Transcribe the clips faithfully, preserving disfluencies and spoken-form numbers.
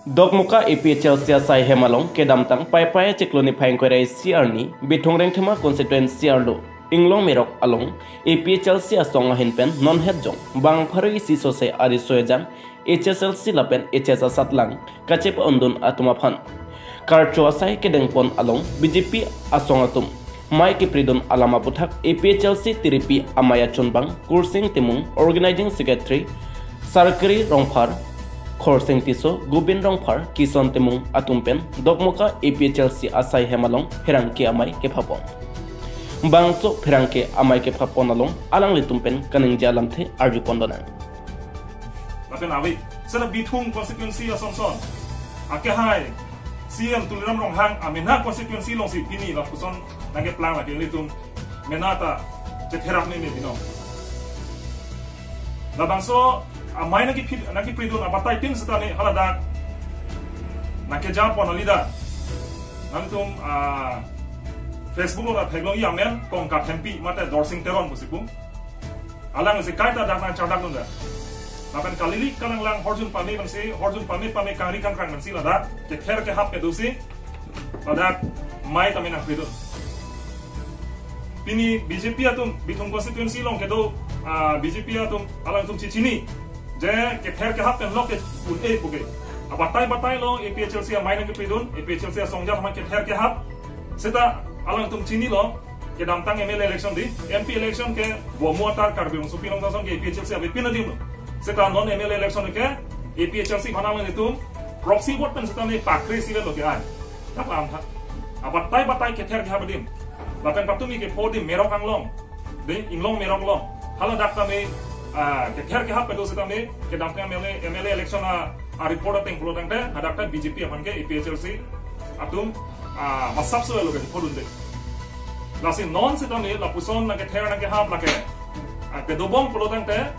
Dokmoka A P H L C asai hem along kedamtang Paipai achiklo niphai ingkoi ra isi arni Bithung Rengthima constituency arlo Inglong Merok along A P H L C asong ahin pen non het jong bang pharo isi sose ariso ejang H S L C lapen H S asatlang kachepa-undun atum aphan karcho asai kedengpon along B J P asong atum mei kepridun alam aputhak A P H L C tiripi amei achunbang Kursing Timung, Organizing Secretary Sarkari Rongphar, Khorsing Tisso, Gobin Rongphar, Kison Timung atum pen Dokmoka A P H L C asai hem along pherangke amei kephapon. Bangso pherangke amei kephapon along alanglitum pen kaningje alamthe arjupon lonang. Lapen ave, seta Bithung constituency asonson akehai C E M Tuliram Ronghang amena constituency alongsi pini lapuson nangkeplang lake ilitum mena ta chetherak ni ni bino. Labangso amei nangkephi-, nangkepridun abatai tin seta ni haladak nangkejapon alida. Nangtum, ah, Facebook along theklong-i amen Kongkap Hempi mate Dorsing Teron pusi pu. Alangsi kaita dak nangchardakdun da. Lapen kalili kalanglang horjun pame pensi, horjun pame pame kangri kangkrang pensi ladak kether kehap kedosi ladak mei tame nangpridun. Pini B J P atum Bithung constituency along kedo, ah, B J P atum alangtum chichini je kether kehap pen lok ke un-e puke. Abatai batai lo A P H L C amei nangkepridun, A P H L C asongja atum kether kehap. Seta alangtum chinilo kedamtang M L A election di, M P election ke bomu atar Karbi Rongsopi Rongthason ke A P H L C avepin adim lo. Seta non M L A election ke A P H L C aphan alanglitum proxy vote pen seta ni pakri sile lo ke ai. Dak lam tha. Abatai batai kether kehap adim. Lapen patumi kepho adim Merok anglong. Di Inglong Merok along. Haladak tame, ah, kether kehap kedo seta ni kedamtang M L A, M L A election a, a report ateng pulo tangte hadak ta B J P aphan ke A P H L C atum, ah, masap so lo ke phodunde. Lasi non seta ni lapuson nangkether nangkehap lake, ah, kedobom pulo tangte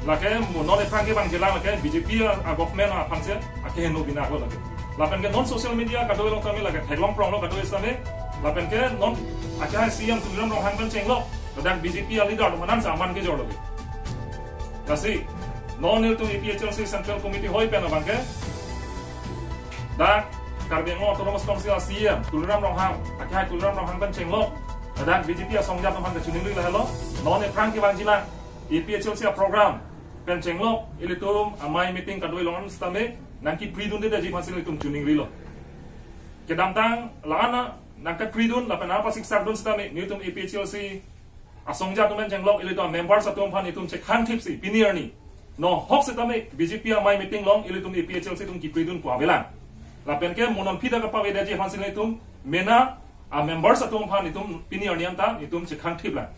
lake mo non ephrang kevangjilang lake B J P a, a government aphansi akeheno bina ko lake. Lapen ke non social media kadoi along tame lake theklong prong lo kadoi seta ni. Lapen ke non akehai C E M Tuliram Ronghang pen chenglok ladak B J P a leader atum aphan si aman kejor lo ke. Lasi non ilitum A P H L C Central Committee ahoi pen abang ke dak Karbi Anglong Autonomous Council a C E M Tuliram Ronghang, akehai Tuliram Ronghang pen chenglok ladak B J P asongja atum aphan kachiningri lahelo. Non ephrang kevangjilang A P H L C a program pen chenglok ilitum amei meeting kadoi along an seta ni nangkepridunde daji aphansi ilitum chiningrilo. Kedamtang la-an nangkepridun lapen apa siksakdun seta ni nelitum A P H L C asongja atum pen chenglok ilitum members atum aphan itum chekhangthipsi pini arni nohok seta ni B J P amei meeting along ilitum A P H L C atum kepridun pu avelang. Lapen ke mo non aphi ta kapave daji aphansi ilitum mena a members atum aphan itum pini arni anta itum chekhangthiplang.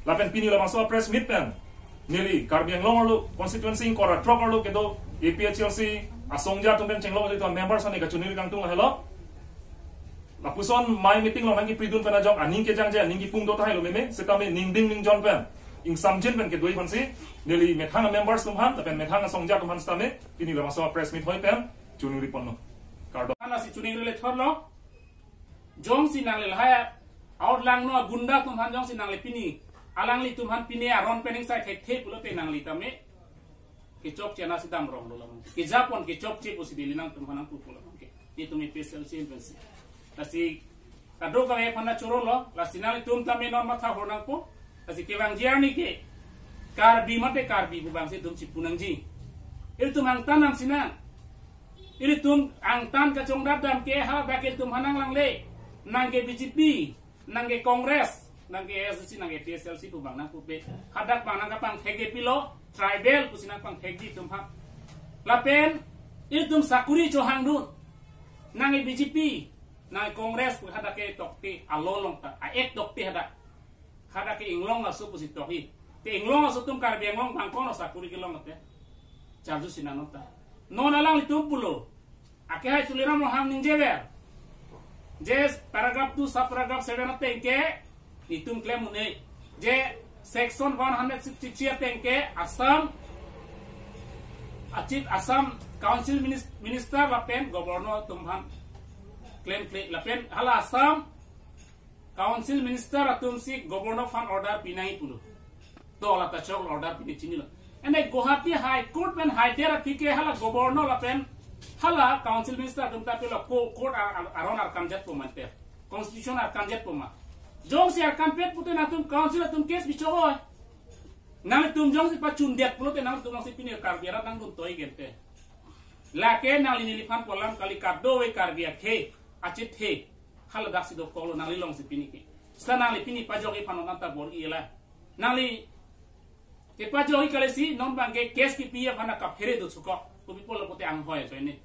Lapen pini labangso press meet pen neli Karbi Anglong arlo constituency ingkoi ra throk arlo kedo A P H L C asongja atum pen chenglok ilitum members ani kachiningri kangtung lahelo. Lapuson amei meeting along nangkepridun pen ajok aning kejangje aning kipung do tahai lo meme seta ni ningding ningjon pen ingsamjin pen kedo aphansi neli methang members atum aphan lapen methang asongja atum aphan seta ni pini labangso press meet ahoi pen chiningri ponlo. Kardom. Anasi chiningri le thorlo. Jongsi nangle lahai out langno gunda atum aphan jongsi nangle pini alanglitum aphan pini aron pen ingsai thekthe pulote nangli tame kechokche anasi damrong lo lam. Kejapon kechokche pusi neli nangtum aphan nangpu pulo ke. Itum A P H L C pensi. Lasi kadokave aphan chorolo, lasi nanglitum tame non matha hor nangpo. Lasi kevangji arni ke Karbi mate Karbi pu abangsi itum chipu nangji. Ilitum angtan nangsinang. Ilitum angtan kachongdap dam ke hadak ilitum aphan nanglangle. Nangke B J P, nangke Congress, nangke A S D C, nangke T S L C pu abang nangpupe. Hadak abang nangkapangthekji pilo, tribal pusi nangpangthekji itum aphan. Lapen ilitum sakuri chohangdun. Nangke B J P, nangke Congress pu hadak ke tokte along ta, a-ek tokte hadak. Hadak ke Inglong aso pusi tokji. Te Inglong aso atum Karbi Anglong abang kono sakuri kelong te. Charjusi nangnon ta. Non alanglitum pulo. Akehai Tuliram Ronghang ningjever. Je paragraph two sub paragraph seven ateng ke itum klem un-e. Je section one hundred sixty-three ateng ke Assam a chief Assam Council minis-, minister lapen governor atum aphan klemkle lapen hala Assam Council minister atumsi governor aphan order pinangji pulo. To la ta chok order pini chinilo. Ene Guwahati High Court pen High Court aphi ke hala governor lapen Hala council minister atum ta pilo ko court ar- ar- aron arkanjat po mante, constitution arkanjat po ma. Jongsi arkanpet pute nangtum council atum case bichok oi. Nangtum jongsi pachundet pulote nangtum jongsi pini Karbi arat nangdun toi gente. Lake nangli neliphan pu alam kali, kadokave Karbi akhei achethe hala daksi dokoklo nangli longsi pini ke. Seta nangli pini pajokji aphan non anta bor-ila. Nangli kepajokji kali si non bangke case kipi aphan kaphere do sukok. Kopi pulo pute anghoi ajoine.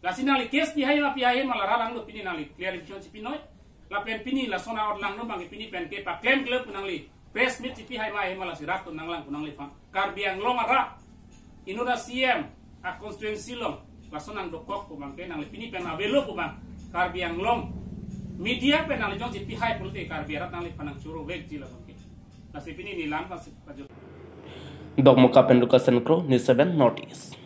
Lasi nangli case pihai ma pihai ma la rat angno pini nangli clarification si pinoi. Lapen pini lason a-ot langno bangke pini pen ke paklem klep nangli press meet si pihai ma he ma lasi rat atum nanglang pu nangliphan. Karbi Anglong arat inut a-C M a-constituency along lason nangdokok pu bangke nangli pini pen avelo pu bang Karbi Anglong media pen nangli jongsi pihai pulote Karbi arat nangliphan nangchoro vekji la bangke. Lasi pini neli la-an pasi pajok. Dokmoka pen Lucas Senkro, News seven North East.